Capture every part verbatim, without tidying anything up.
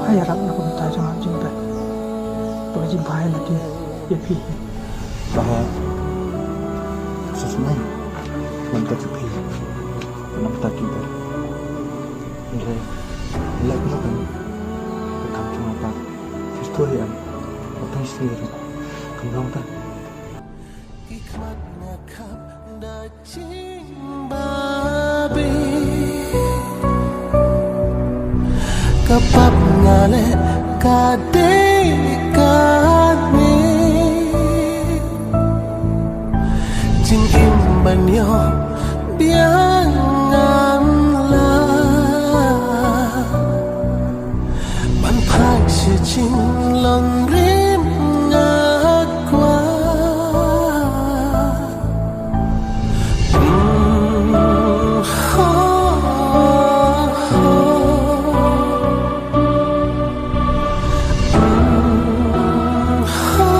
Ïarap na ka bynta jong nga, jingbeh bad ka jingbha ïa lade, ïa phi. Bah, sa sngewsynei na ka bynta jong phi, na ka bynta jong phi. Hynrei leh kumno kan, ka kam jong nga pat, phi sngewthuh ïa nga, ba phi sngewthuh ïa nga, kam long pat. Ki khmat nga khap da jingbabe. Ka pap nga leh ka dei kane. Jingim ban ïoh biang ngan lah. Ban phai sha jinglong rim nga kwah. Mm, ho, ho. Mm, ho, ho.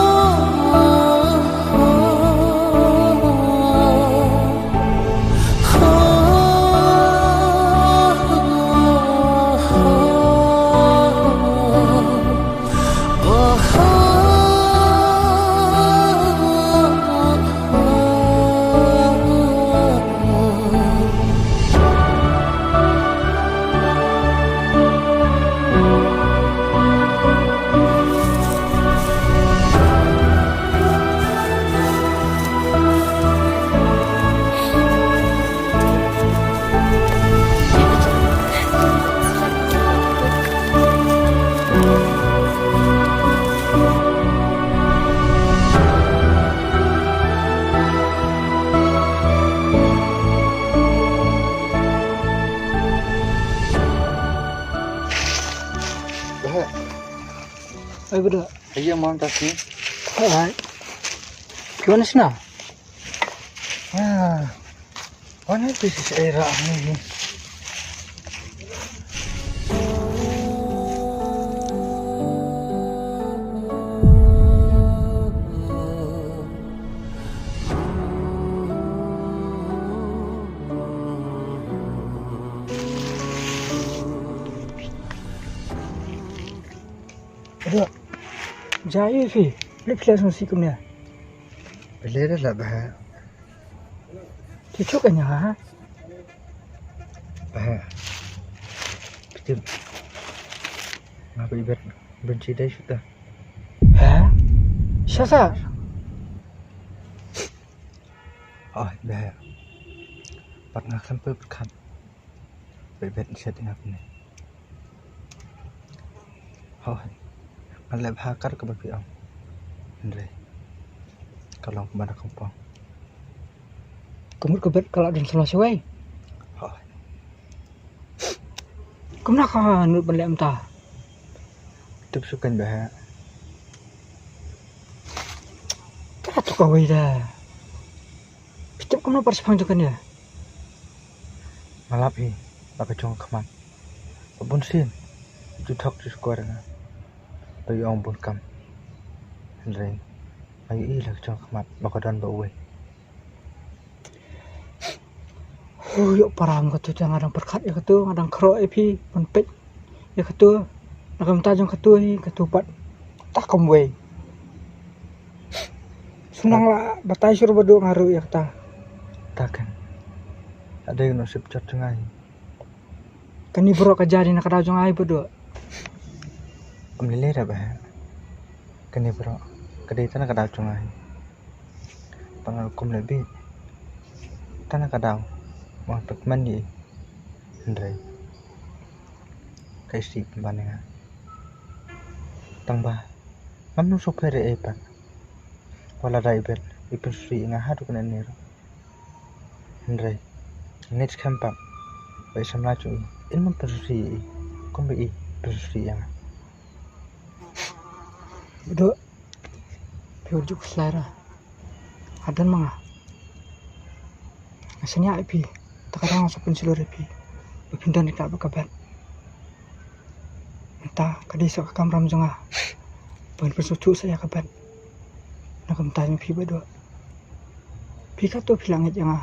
Ai, Badu. Aïu mon ta sini? Hai. Phi wan shano? Ah. Wan phi shisha ïa nga. Aduh. Jia ïa phi. Leh phi la sngewsih kumne. Phi leh da la bah. Phi suk ïa nga ha? Bah. Phi tip. Nga ba i bet ban shi dei shuta. Ha? Sha sa? Oh, bah. Pat nga khlem pyrkhat. Ba i bet shet nga kumne. Hooid. Nga leh bha kat kaba phi ong. Hynrei ka long kumba da kongpong. Ka mut ka bet ka la don shuwa shawei. Hooid. Kumno ka nud ban leh mynta? Tip shu kan bah. Ka la tu kawei da. Phi tip kumno pat shaphang jong kane? Nga lap hi, la ka jong ka khmat. Ba bun sien ju thok ju skwar nga. Ba ïoh ong bun kam. Hynrei nga ïohi la ka jong ka khmat ba ka don ba uwei. Hu, ïoh param katu te nga dang pyrkhat ïa katu, nga dang khroh ïa phi ban peit ïa katu. Na ka bynta jong katu hi, katu pat ta kumwei. Shu nang la batai shuh Badu nga ruh ïa kata. Ta kan. Ade no sip jot jong nga hi. Kane baroh ka jia dei na ka daw jong nga hi Badu. Ym lei lei da bah. Kane baroh ka dei tang na ka daw jong nga hi. Tang kum lei bit. Tang na ka daw. Wan pat man ïa i. Hynrei ka isih pynban ïa nga. Tang ba ngam nym sngewpher ei ei pat. Wat la da i bet i pynsyrih ïa nga haduh kane ne ruh. Hynrei ngeit skhem pat ba i samla jong i in ym pynsyrih ïa i kumba i pynsyrih ïa nga. Badu, phi wan ju khuslai ra. Hadan ma nga. Nga shaniah ïa phi. Ta ka daw nga sa pynshlur ïa phi ba phin don ïa kaba ka bet. Mynta ka dei sa ka kamram jong nga ban pynsngewthuh sa ïa ka bet na ka bynta jong phi Badu. Phi katto phi la ngeit ïa nga.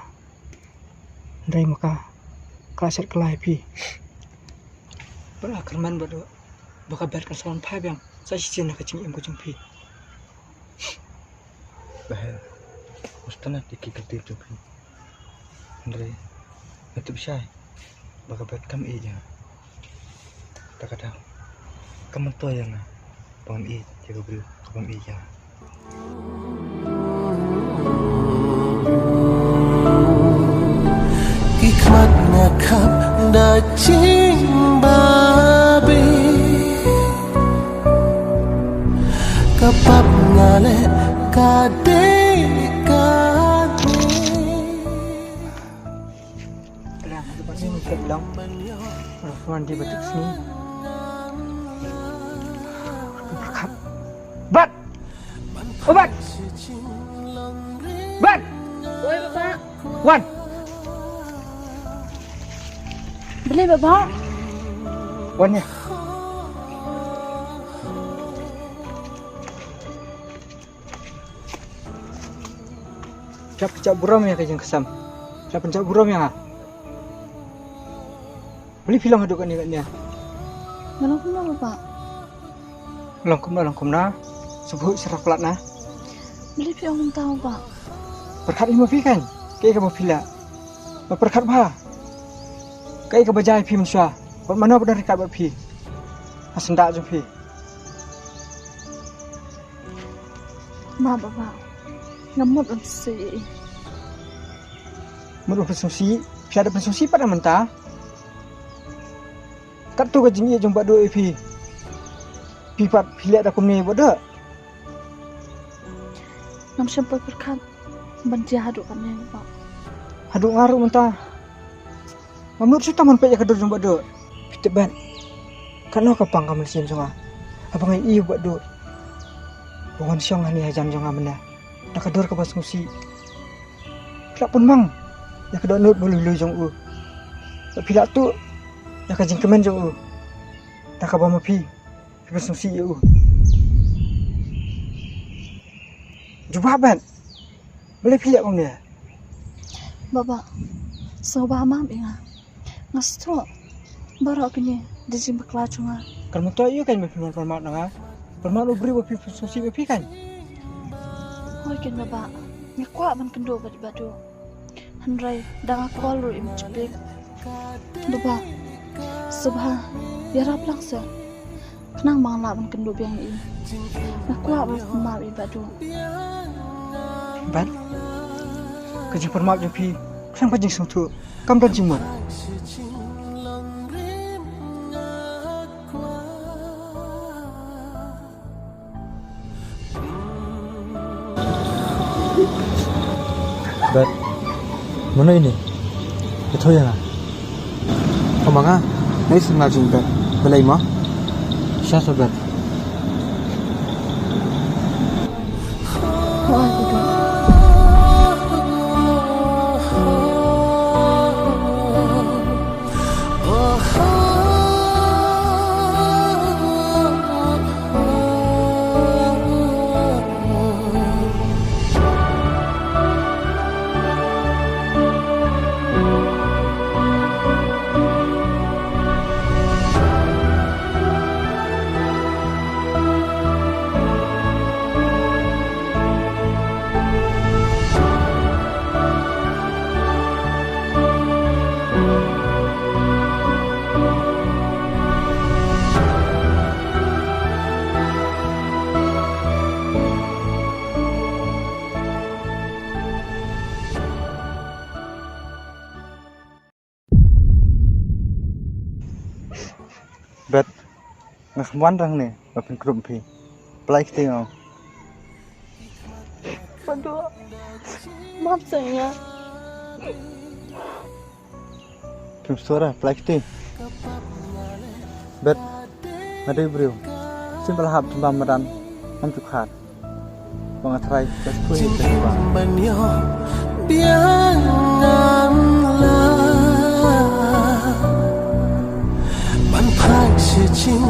Hynrei ma ka ka la shet kylla ïa phi. Bad nga kyrmen Badu. ba ka Bet kan sa wan phai biang sa shisien na ka jingim ka jong phi. Ba heh, mustahil ïa ki kyntien jong phi. Hynrei nga tip shai ba ka Bet kam ïeit ïa nga. Ta ka daw kam myntoi ïa nga ba ngam ïeit ïa ka briew ka bym ïeit ïa nga. Ki khmat nga khap da jingbabe, ka pap nga leh ka dei ka dei. Bilang, bilang. Bilang, bilang. Bat! O Bat! Bat! Oi, Baba. Wan! Balei, Baba? Wan ïa. Phi la pynjah burom ïa ka jingkhasam. Phi la pynjah burom ïa nga. Balei phi long haduh katne katne? Nga long kumno, Baba? Long kumno, long kumno? Sngewbha sngewbha palat na. Balei phi ong kumta, Baba? Pyrkhat ïa ma phi kan. Kaei kaba phi lah. Ba pyrkhat bha. Kaei kaba jia ïa phi mynshuwa. Bad mano ba don ryngkat bad phi ha syndah jong phi. Map, Baba. Nga mut ban sngewsih. Mut ban sngewsih? Phi la dep ban sngewsih pat na mynta. Katto ka jingïeit jong Bah Duh ïa phi. Phi pat phi leh da kumne Bah Duh. Ngam shym poi pyrkhat ban jia haduh katne, Baba. Haduh nga ruh mynta ngam nud shuh tang ban peit ïa ka dur jong Bah Duh. Phi tip Bat, katno ka pang ka mynsiem jong nga haba nga ïohi ïa u Bah Duh ba wan shong hangne hajan jong nga mynne da ka dur kaba sngewsih. Phi lah pynmang ïa ka dohnud ba lui lui jong u. Bad phi lah tuh ïa ka jingkmen jong u da kaba ma phi phi pynsngewsih ïa u. Jubab Bat. Balei phi leh kumne? Baba, sngewbha map ïa nga. Nga sngewthuh baroh kine da jingbakla jong nga. Kan myntoi aïu kan ba phi wan pynmap na nga? Pynmap na u briew ba phi pynsngewsih ïa phi kan? Hooid keiñ Baba, nga kwah ban kynduh bad i Bah Duh. Hynrei da nga call ruh im ju pick. Baba, sngewbha ïarap lang seh. Khnang ba nga lah ban kynduh biang ïa i. Nga kwah ban pynmap ïa i Bah Duh. Bat, ka jingpynmap jong phi khlem ka jingsngewthuh kam don jingmut. Bat, mano ine? Ïathuh ïa nga. Ong ma nga, nga isynei jong Bat. Balei mo? Shisha Bat. Bet, nga kham wan rangne ba phin krum phi. Pynlait kti nga. Padu, map sa nga. Phim sura, pynlait kti. Bet, nga dei briew. Sim ba la hap jymbam madan, ngam ju khad. Ba nga trai ka skul ban ïoh biang ngan la ban phai sha jing